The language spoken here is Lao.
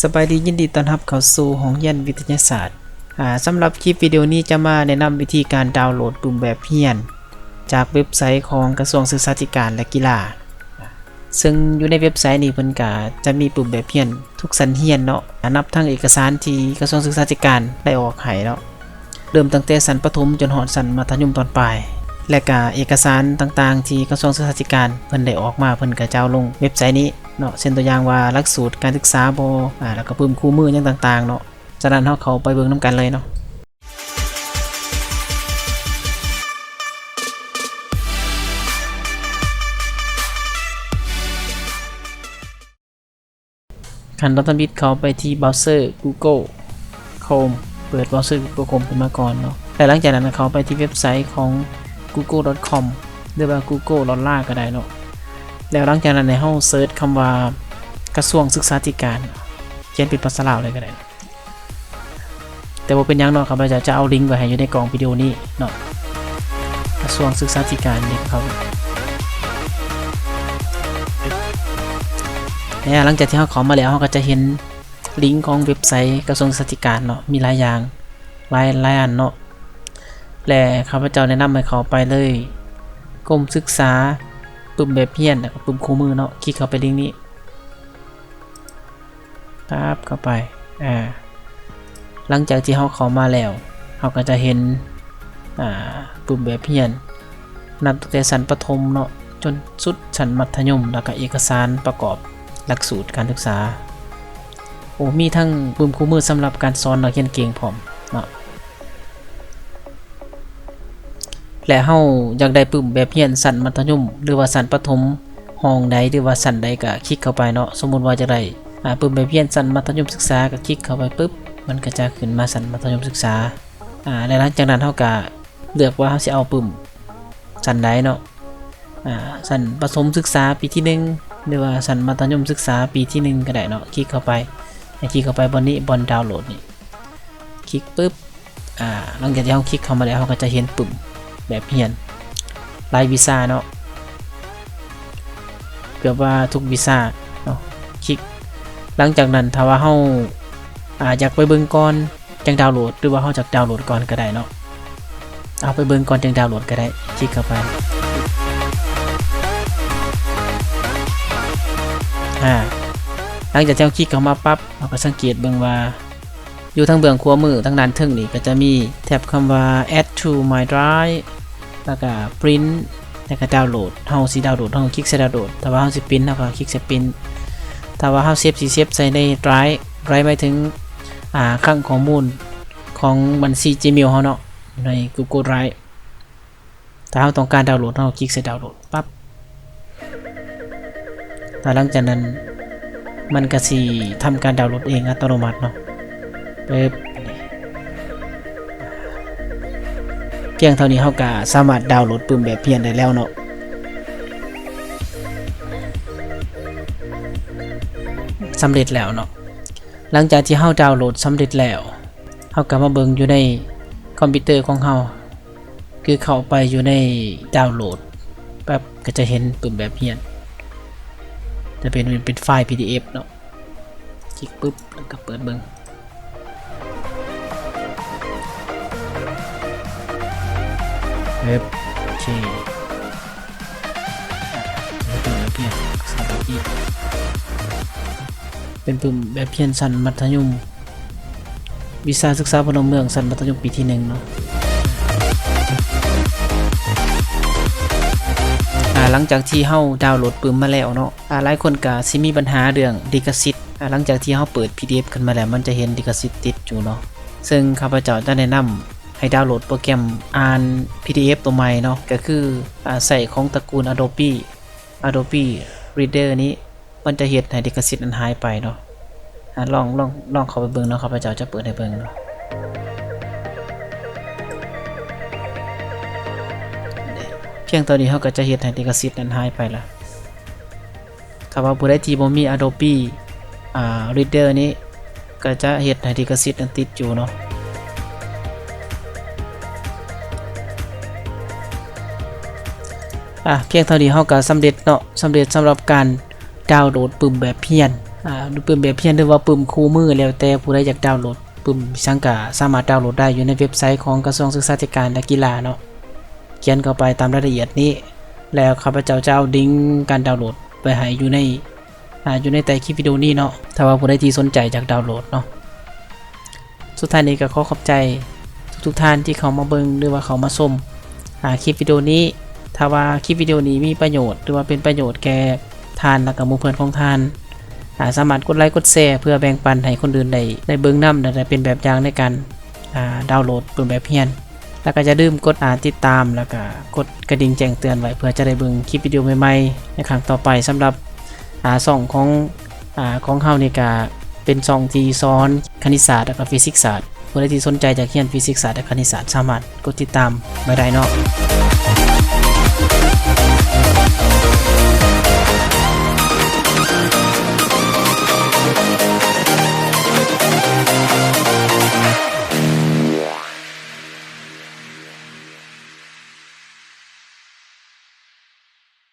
ສະບາຍດີ, ຍິນດີຕ້ອນຮັບເຂົ້າສູ່ຫ້ອງຮຽນວິທະຍາສາດ. ອາ, ສຳລັບຄລິບວິດີໂອນີ້ຈະມາແນະນຳວິທີການດາວໂຫຼດປຶ້ມແບບຮຽນ ຈາກເວັບໄຊຂອງກະຊວງສຶກສາທິການ ແລະ ກິລາ. ເຊິ່ງຢູ່ໃນເວັບໄຊນີ້ເພິ່ນກະຈະມີປຶ້ມແບບຮຽນທຸກຊັ້ນຮຽນເນາະ, ອາ, ນັບທັງເອກະສານທີ່ກະຊວງສຶກສາທິການໄດ້ອອກໃຫ້ເນາະ, ເລີ່ມຕັ້ງແຕ່ຊັ້ນປະຖົມຈົນຮອດຊັ້ນມັດທະຍົມຕອນປາຍ ແລະ ກະເອກະສານຕ່າງໆທີ່ກະຊວງສຶກສາທິການເພິ່ນໄດ້ອອກມາ ເພິ່ນກະຈະເອົາລົງເວັບໄຊນີ້ເນາະ, ເຊັ່ນຕົວຢ່າງວ່າຫຼັກສູດການສຶກສາບໍ ອາ ແລ້ວກະປຶ້ມຄູ່ມືຫຍັງຕ່າງໆເນາະ. ສະນັ້ນເຮົາເຂົ້າໄປເບິ່ງນຳກັນເລີຍເນາະ. ຂັ້ນຕອນທຳອິດເຂົ້າໄປທີ່ເບຣາວເຊີ Google Chrome ເປີດເບຣາວເຊີ Google Chrome ຂຶ້ນມາກ່ອນເນາະ ແລະ ຫຼັງຈາກນັ້ນເຂົ້າໄປທີ່ເວັບໄຊຂອງ Google dot com ຫຼືວ່າ Google dot la ກໍໄດ້ເນາະ. ແລ້ວຫຼັງຈາກນັ້ນໃຫ້ເຮົາເສີດຄຳວ່າ ກະຊວງສຶກສາທິການ ຂຽນເປັນພາສາລາວເລີຍກໍໄດ້. ແຕ່ບໍ່ເປັນຫຍັງເນາະ, ຂ້າພະເຈົ້າຈະເອົາລິງໄວ້ໃຫ້ຢູ່ໃນກ່ອງວິດີໂອນີ້ເນາະ, ກະຊວງສຶກສາທິການນີ້ເຂົາ ແລ້ວຫຼັງຈາກທີ່ເຮົາເຂົ້າມາແລ້ວ ເຮົາກໍຈະເຫັນລິງຂອງເວັບໄຊກະຊວງສຶກສາທິການເນາະ, ມີຫຼາຍຢ່າງ ຫຼາຍ ຫຼາຍອັນເນາະ. ແລະ ຂ້າພະເຈົ້າແນະນຳໃຫ້ເຂົ້າໄປເລີຍ ກົມສຶກສາ ປຶ້ມແບບຮຽນ ແລ້ວກໍປຶ້ມຄູ່ມືເນາະ, ຄລິກເຂົ້າໄປລິງນີ້. ປັບເຂົ້າໄປ ອາ ຫຼັງຈາກທີ່ເຮົາເຂົ້າມາແລ້ວ ເຮົາກໍຈະເຫັນ ອາ ປຶ້ມແບບຮຽນ ນັບຕັ້ງແຕ່ຊັ້ນປະຖົມເນາະ ຈົນສຸດຊັ້ນມັດທະຍົມ ແລ້ວກໍເອກະສານປະກອບຫຼັກສູດການສຶກສາ. ໂອ້ ມີທັງປຶ້ມຄູ່ມືສຳລັບການສອນນັກຮຽນເກັ່ງພ້ອມເນາະ. ແລະ ເຮົາຢາກໄດ້ປຶ້ມແບບຮຽນຊັ້ນມັດທະຍົມ ຫຼືວ່າຊັ້ນປະຖົມ ຫ້ອງໃດ ຫຼືວ່າຊັ້ນໃດກໍຄລິກເຂົ້າໄປເນາະ. ສົມມຸດວ່າຈະໄດ້ ອາ ປຶ້ມແບບຮຽນຊັ້ນມັດທະຍົມສຶກສາ ກໍຄລິກເຂົ້າໄປປຶບ ມັນກໍຈະຂຶ້ນມາຊັ້ນມັດທະຍົມສຶກສາ. ອາ ແລະ ຫຼັງຈາກນັ້ນເຮົາກໍເລືອກວ່າເຮົາຊິເອົາປຶ້ມຊັ້ນໃດເນາະ. ອາ ຊັ້ນປະຖົມສຶກສາປີທີໜຶ່ງ ຫຼືວ່າຊັ້ນມັດທະຍົມສຶກສາປີທີໜຶ່ງກໍໄດ້ເນາະ. ຄລິກເຂົ້າໄປ ໃຫ້ຄລິກເຂົ້າໄປບ່ອນນີ້ ບ່ອນດາວໂຫຼດນີ້ ຄລິກປຶບ ອາ ຫຼັງຈາກທີ່ເຮົາຄລິກເຂົ້າມາແລ້ວ ເຮົາກໍຈະເຫັນປຶ້ມແບບຮຽນຫຼາຍວິຊາເນາະ, ເກືອບວ່າທຸກວິຊາເນາະ. ຄລິກ ຫຼັງຈາກນັ້ນ ຖ້າວ່າເຮົາ ອາ ຢາກໄປເບິ່ງກ່ອນ ຈັ່ງດາວໂຫຼດ ຫຼືວ່າເຮົາຢາກດາວໂຫຼດກ່ອນກໍໄດ້ເນາະ. ເອົາໄປເບິ່ງກ່ອນຈັ່ງດາວໂຫຼດກໍໄດ້ ຄລິກເຂົ້າໄປ. ອາ ຫຼັງຈາກທີ່ເຮົາຄລິກເຂົ້າມາປັບ ເຮົາກໍສັງເກດເບິ່ງວ່າ ຢູ່ທາງເບື້ອງຂວາມື ທາງດ້ານເທິງນີ້ ກໍຈະມີແທັບຄຳວ່າ Add to my drive ແລ້ວກໍ Print ແລ້ວກໍ Download. ເຮົາຊິດາວໂຫຼດ ເຮົາຄລິກໃສ່ Download. ຖ້າວ່າເຮົາຊິ Print ເຮົາກໍຄລິກໃສ່ Print. ຖ້າວ່າເຮົາເຊບ ຊິເຊບໃສ່ໃນ Drive. Drive ໝາຍເຖິງ ອາ ຄັງຂໍ້ມູນຂອງບັນຊີ Gmail ເຮົາເນາະ ໃນ Google Drive. ຖ້າເຮົາຕ້ອງການດາວໂຫຼດ ເຮົາຄລິກໃສ່ດາວໂຫຼດປັບ. ແລ້ວຫຼັງຈາກນັ້ນ ມັນກໍຊິທຳການດາວໂຫຼດເອງອັດຕະໂນມັດເນາະ. ປຶບ ພຽງເທົ່ານີ້ເຮົາກໍສາມາດດາວໂຫຼດປຶ້ມແບບຮຽນໄດ້ແລ້ວເນາະ. ສຳເລັດແລ້ວເນາະ. ຫຼັງຈາກທີ່ເຮົາດາວໂຫຼດສຳເລັດແລ້ວ ເຮົາກໍມາເບິ່ງຢູ່ໃນຄອມພິວເຕີຂອງເຮົາ. ຄືເຂົ້າໄປຢູ່ໃນດາວໂຫຼດປັບ ກໍຈະເຫັນປຶ້ມແບບຮຽນ ຈະເປັນ ເປັນໄຟລ໌ PDF ເນາະ. ຄລິກປຶບ ແລ້ວກໍເປີດເບິ່ງ. ເອີບ ໂອເຄ ເປັນປຶ້ມແບບຮຽນ ເປັນປຶ້ມແບບຮຽນຊັ້ນມັດທະຍົມ ວິຊາສຶກສາພົນລະເມືອງຊັ້ນມັດທະຍົມປີທີໜຶ່ງເນາະ. ອາ ຫຼັງຈາກທີ່ເຮົາດາວໂຫຼດປຶ້ມມາແລ້ວເນາະ ອາ ຫຼາຍຄົນກະຊິມີບັນຫາເລື່ອງລິຂະສິດ. ອາ ຫຼັງຈາກທີ່ເຮົາເປີດ PDF ຂຶ້ນມາແລ້ວ ມັນຈະເຫັນລິຂະສິດຕິດຢູ່ເນາະ, ເຊິ່ງຂ້າພະເຈົ້າຈະແນະນຳໃຫ້ດາວໂຫຼດໂປຣແກຣມອ່ານ PDF ຕົວໃໝ່ເນາະ, ກະຄື ອາ ໃຊ້ຂອງຕະກູນ Adobe Adobe Reader ນີ້ ມັນຈະເຮັດໃຫ້ລິຂະສິດນັ້ນຫາຍໄປເນາະ. ອາ ລອງ ລອງ ລອງເຂົ້າໄປເບິ່ງເນາະ, ຂ້າພະເຈົ້າຈະເປີດໃຫ້ເບິ່ງເນາະ. ພຽງເທົ່ານີ້ເຮົາກໍຈະເຮັດໃຫ້ລິຂະສິດນັ້ນຫາຍໄປລະ. ຖ້າວ່າຜູ້ໃດທີ່ບໍ່ມີ Adobe ອາ Reader ນີ້ ກໍຈະເຮັດໃຫ້ລິຂະສິດນັ້ນຕິດຢູ່ເນາະ. ອາ ພຽງເທົ່ານີ້ເຮົາກໍສຳເລັດເນາະ, ສຳເລັດສຳລັບການດາວໂຫຼດປຶ້ມແບບຮຽນ ອ່າ ປຶ້ມແບບຮຽນ ຫຼືວ່າປຶ້ມຄູ່ມື ແລ້ວແຕ່ຜູ້ໃດຢາກດາວໂຫຼດ ປຶ້ມຫຍັງກະສາມາດດາວໂຫຼດໄດ້ຢູ່ໃນເວັບໄຊຂອງກະຊວງສຶກສາທິການ ແລະ ກິລາເນາະ. ຂຽນເຂົ້າໄປຕາມລາຍລະອຽດນີ້ ແລ້ວຂ້າພະເຈົ້າຈະເອົາລິງການດາວໂຫຼດໄວ້ໃຫ້ຢູ່ໃນ ອ່າ ຢູ່ໃນໃຕ້ຄລິບວິດີໂອນີ້ເນາະ ຖ້າວ່າຜູ້ໃດທີ່ສົນໃຈຢາກດາວໂຫຼດເນາະ. ສຸດທ້າຍນີ້ກໍຂໍຂອບໃຈທຸກໆທ່ານທີ່ເຂົ້າມາເບິ່ງ ຫຼືວ່າເຂົ້າມາຊົມ ອ່າ ຄລິບວິດີໂອນີ້. ຖ້າວ່າຄລິບວິດີໂອນີ້ມີປະໂຫຍດ ຫຼືວ່າເປັນປະໂຫຍດແກ່ທ່ານ ແລະ ກໍໝູ່ເພື່ອນຂອງທ່ານ ອ່າ ສາມາດກົດໄລກົດແຊເພື່ອແບ່ງປັນໃຫ້ຄົນອື່ນໄດ້ ໄດ້ເບິ່ງນຳ ແລະ ໄດ້ເປັນແບບຢ່າງໃນການ ອ່າ ດາວໂຫຼດປຶ້ມແບບຮຽນ. ແລ້ວກໍຢ່າລືມກົດ ອ່າ ຕິດຕາມ ແລ້ວກໍກົດກະດິ່ງແຈ້ງເຕືອນໄວ້ ເພື່ອຈະໄດ້ເບິ່ງຄລິບວິດີໂອໃໝ່ໆໃນຄັ້ງຕໍ່ໄປ. ສຳລັບ ອ່າ ຊ່ອງຂອງ ອ່າ ຂອງເຮົານີ້ກໍເປັນຊ່ອງທີ່ສອນຄະນິດສາດ ແລ້ວກໍຟີຊິກສາດ. ຜູ້ໃດທີ່ສົນໃຈຢາກຮຽນຟີຊິກສາດ ແລະ ຄະນິດສາດ ສາມາດກົດຕິດຕາມໄວ້ໄດ້ເນາະ.